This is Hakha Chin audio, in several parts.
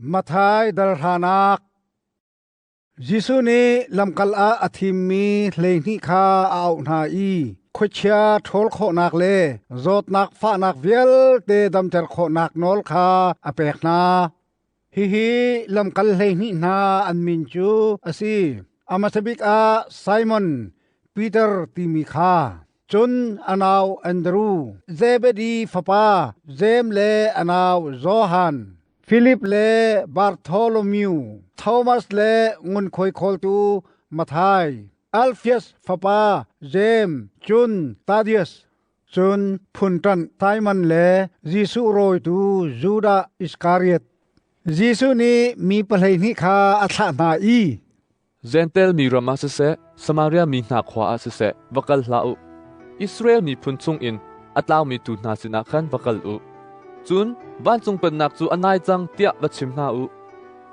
Matthai dal hranak. Jesuh nih lamkal ah a thimmi 12 kha a auh hna i khuachia ṭhawl khawhnak le zawtnak fahnak vialte damter khawhnak nawl kha a pek hna. Hihi lamkal 12 hna an min cu a si. A hmasa bik ah Simon, Peter timi kha, cun a nau Andru, Zebedi fapa Jeim le a nau Johan, Filip le Bartholomew, Thomas le ngunkhuai khawltu Matthai, Alfias fapa Jeim, cun Thaddeus, cun phunṭanh Simon le Jesuh rawitu Judah Iskariot. Jesuh nih mi 12 kha a thlah hna i, Jentail mi ram ah siseh, Samaria mi hna khua ah siseh, va kal hlah u. Israel miphun chungin a tlaumi tuu hna sinah khan va kal u. Cun vancung pennak cu a nai cang tiah va chim hna u.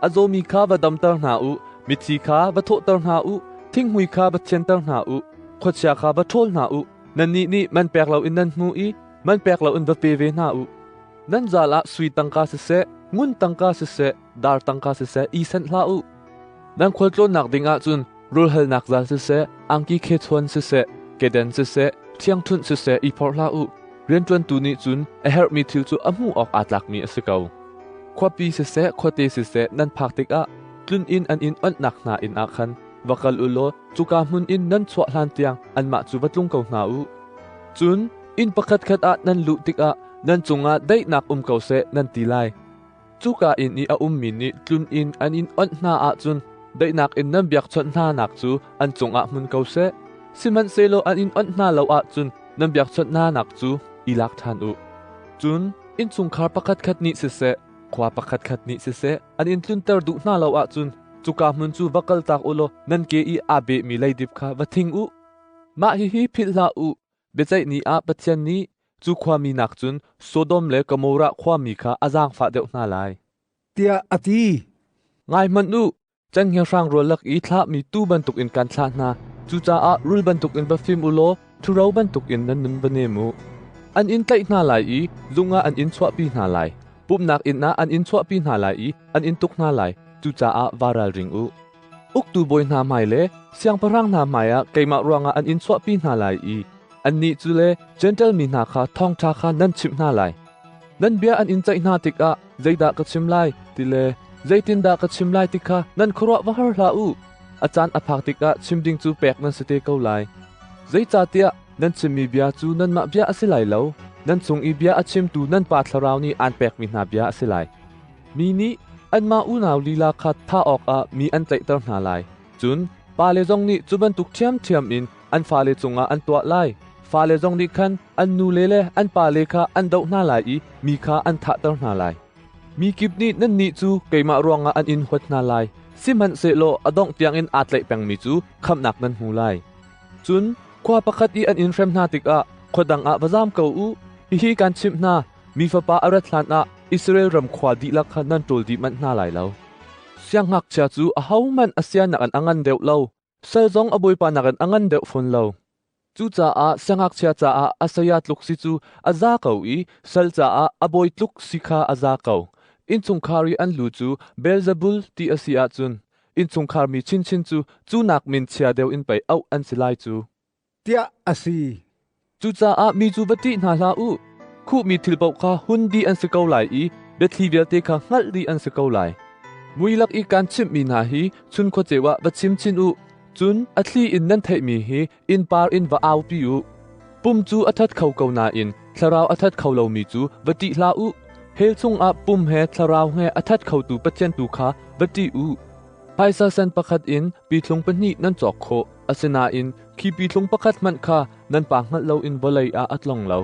A zawmi kha va damter hna u, mithi kha va thawhter hna u, thinghmui kha va thianter hna u, khuachia kha va ṭhawl hna u. Nannih nih man pek loin nan hmu i man pek loin va pe ve hna u. Nan zal ah sui tangka siseh, ngun tangka siseh, dar tangka siseh i sanh hlah u. Nan khualtlawnnak ding ahcun rulhalnak zal siseh, angki khechuan siseh, keden siseh, ṭhiangṭhunh siseh i phorh hlah u. Rianṭuantu nih cun a herhmi thil cu a hmuh awk aa tlakmi a si ko. Khuapi siseh, khuate siseh nan phak tikah tlun inn an in onhnak hna inn ah khan va kal u law cuka hmun in nan chuah hlan tiang anmah cu va tlung ko hna u. Cun inn pakhatkhat ah nan luh tikah nan cungah daihnak um ko seh nan ti lai. Cuka inn i a ummi nih tlun inn an in onh hna ahcun daihnak in nan biakchawnh hnanak cu an cungah hmun ko seh. Sihmanhsehlaw an in onh hna lo ahcun nan biakchawnh hnanak cu i lak ṭhan u. Cun innchungkhar pakhatkhat nih siseh, khua pakhatkhat nih siseh an in tlunter duh hna lo ahcun cuka hmun cu va kaltak u law nan ke i aa behmi leidip kha va thing u. Mah hihi philh hlah u: biaceih ni ah Pathian nih cu khuami nakcun Sodom le Gomorrah khuami kha a zaangfah deuh hna lai, tiah a ti. Ngai hmanh u, cenghngia hrangrual lak i thlahmi tuu bantukin kan thlah hna. Cucaah rul bantukin va fim u law ṭhuro bantukin nan nun va nem u. An in tlaih hna lai i zung ah an in chuahpi hna lai. Pumhnak inn ah an in chuahpi hna lai i an in tuk hna lai. Cucaah vaa ralring u. Uktu bawi hna hmai le siangpahrang hna hmaiah keimah ruangah an in chuahpi hna lai i annih cu le Jentail mi hna kha thawngṭha kha nan chimh hna lai. Nan bia an in ceih hna tikah zeidah ka chim lai ti le zeitindah ka chim lai ti kha nan khuaruah va har hlah u. A caan a phak tikah chim ding cu pek nan si te ko lai. Zeicahtiah nan chimmi bia cu nanmah bia a si lai lo, nan chung i bia a chimtu nan Pa Thlarau nih aan pekmi hna bia a si lai. Mi nih anmah unau lila kha thah awkah mi an tlaihter hna lai. Cun pale zong nih cu bantuk ṭhiamṭhiam in an fale cungah an tuah lai. Fale zong nih khan an nule le an pale kha an doh hna lai i mi kha an thahter hna lai. Mi kip nih nannih cu keimah ruangah an in huat hna lai. Sihmanhsehlaw a dongh tiangin aa tlaih pengmi cu khamhnak nan hmu lai. Cun khua pakhat i an in hrem hna tikah khua dang ah va zam ko u. Hihi kan chimh hna, Mi Fapa a rat hlanah Israel ram khua dihlak kha nan ṭawl dih manh hna lai lo. Siangngakchia cu ahohmanh a sia nakin a ngan deuh lo, sal zong a bawipa nakin a ngan deuh fawn lo. Cucaah siangngakchia caah a saya tluk si cu a za ko i sal caah a bawi tluk si kha a za ko. Innchungkhar i an lu cu Beelzebul ti a si ahcun innchungkhar mi chinchin cu cu nak min chia deuh in pei auh an si lai cu. Tiah a si. Cucaah mi cu va ṭih hna hlah u. Khuhmi thil paoh kha hun dih an si ko lai i biathli vialte kha hngalh dih an si ko lai. Mui lak i kaan chimhmi hna hi chun khuaceu ah va chim chin u. Cun a thli in nan theihmi hi innpar in va aupi u. Pum cu a that kho ko nain thlarau a that kho lomi cu va ṭih hlah u. Hell chungah pum he thlarau he a that khotu Pathian tu kha va ṭih u. Phaisa sen pakhat in pithlung pahnih nan cawk khawh. Asinain khi pithlung pakhat hmanh kha nan pa hngalh loin vawlei ah a tlong lo.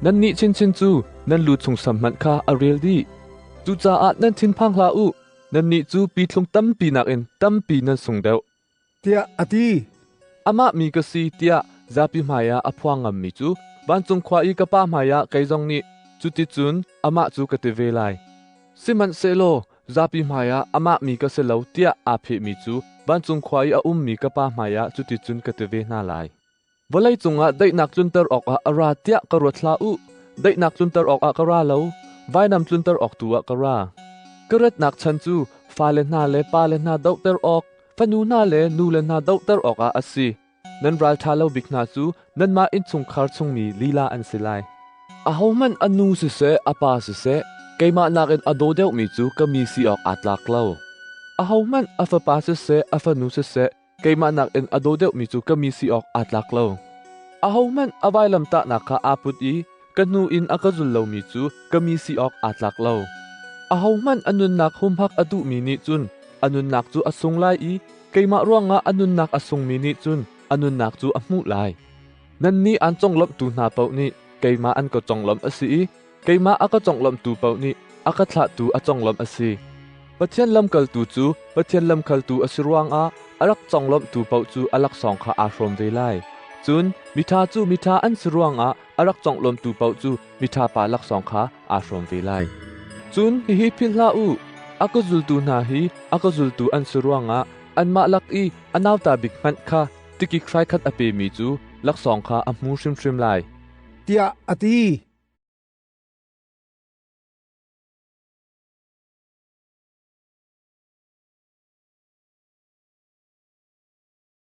Nannih chinchin cu nan lu chung sam hmanh kha a rel dih. Cucaah nan thinphang hlah u, nannih cu pithlung tampi nakin tampi nan sung deuh. Tiah a ti. Amah mi ka si tiah zapi hmaiah a phuang ngammi cu vancung khua i ka Pa hmaiah kei zong nih cuticun amah cu ka ti ve lai. Sihmanhsehlaw zapi hmaiah amah mi ka si lo tiah aa phehmi cu vancung khua i a ummi ka Pa hmaiah cuticun ka ti ve hna lai. Vawlei cungah daihnak tlunter awkah a ra tiah ka ruat hlah u. Daihnak tlunter awkah ka ra lo, vainam tlunter awk tu ah ka ra. Ka ratnak chan cu fale hna le pale hna dohter awk, fanu hna le nule hna dohter awkah a si. Nan ral ṭha lo bik hna cu nanmah innchungkhar chungmi lila an si lai. Ahohmanh a nu siseh, a pa siseh, keimah nakin a daw deuhmi cu ka mi si awk aa tlak lo. Ahohmanh a fapa siseh, a fanu siseh, keimah nakin a daw deuhmi cu ka mi si awk aa tlak lo. Ahohmanh a vailamtahnak kha aa put i ka hnu in a ka zul lomi cu ka mi si awk aa tlak lo. Ahohmanh a nunnak humhak a duhmi nih cun a nunnak cu a sung lai i keimah ruangah a nunnak a sungmi nih cun a nunnak cu a hmuh lai. Nannih aan conglawmhtu hna paoh nih keimah an ka conglawmh a si i keimah a ka conglawmhtu paoh nih a ka thlahtu a conglawmh a si. Pathian lamkaltu cu Pathian lamkaltu a si ruangah a rak conglawmhtu paoh cu a laksawng kha aa hrawm ve lai. Cun miṭha cu miṭha an si ruangah a rak conglawmtu paoh cu miṭha pa laksawng kha aa hrawm ve lai. Cun hihi philh hlah u, a ka zultu hna hi a ka zultu an si ruangah anmah lak i a nauta bik hmanh kha tikik hrai khat a pemi cu laksawng kha a hmu hrimhrim lai, tiah a ti.